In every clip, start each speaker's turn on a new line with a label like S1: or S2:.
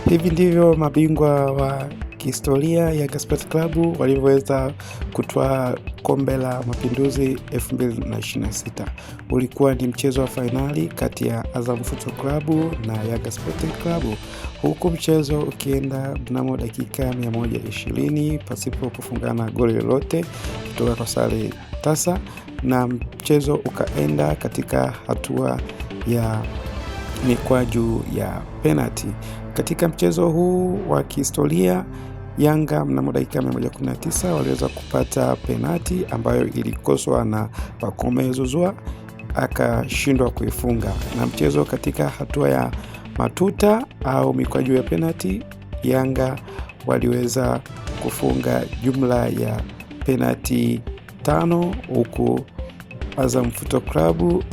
S1: Hivi ndivyo mabingwa wa kihistoria Yanga Sports Club walivyoweza kutwaa kombe la Mapinduzi 2026. Ulikuwa ni mchezo wa fainali kati ya Azam Football Club na Yanga Sports Club, huku mchezo ukienda mnamo dakika 120 pasipo kufungana goli lolote kutoka kwa sare tasa, na mchezo ukaenda katika hatua ya mikwaju ya penalti. Katika mchezo huu wa kihistoria, Yanga mnamo dakika 119 waliweza kupata penati ambayo ilikoswa na Pacome Zouzoua akashindwa kuifunga. Na mchezo katika hatua ya matuta au mikwaju ya penati, Yanga waliweza kufunga jumla ya penati 5 huku Azam Football Club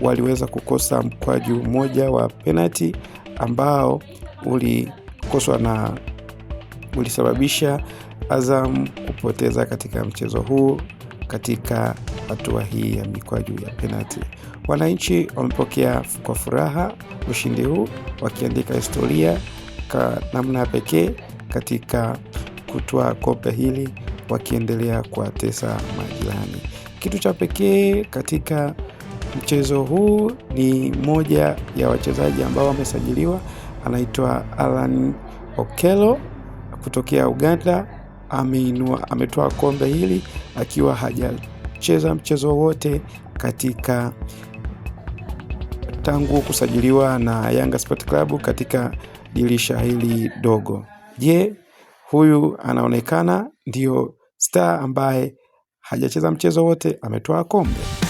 S1: waliweza kukosa mkwaju mmoja wa penati ambao ulikoswa na ulisababisha Azam kupoteza katika mchezo huu katika hatua hii ya mikwaju ya penati. Wananchi wamepokea kwa furaha ushindi huu, wakiandika historia kwa namna ya pekee katika kutwaa kombe hili, wakiendelea kuwatesa majirani. Kitu cha pekee katika mchezo huu ni moja ya wachezaji ambao wamesajiliwa, anaitwa Alan Okello kutokea Uganda. Ametoa kombe hili akiwa hajacheza mchezo wote katika tangu kusajiliwa na Yanga Sport Club katika dirisha hili dogo. Je, huyu anaonekana ndio star ambaye hajacheza mchezo wote ametoa kombe?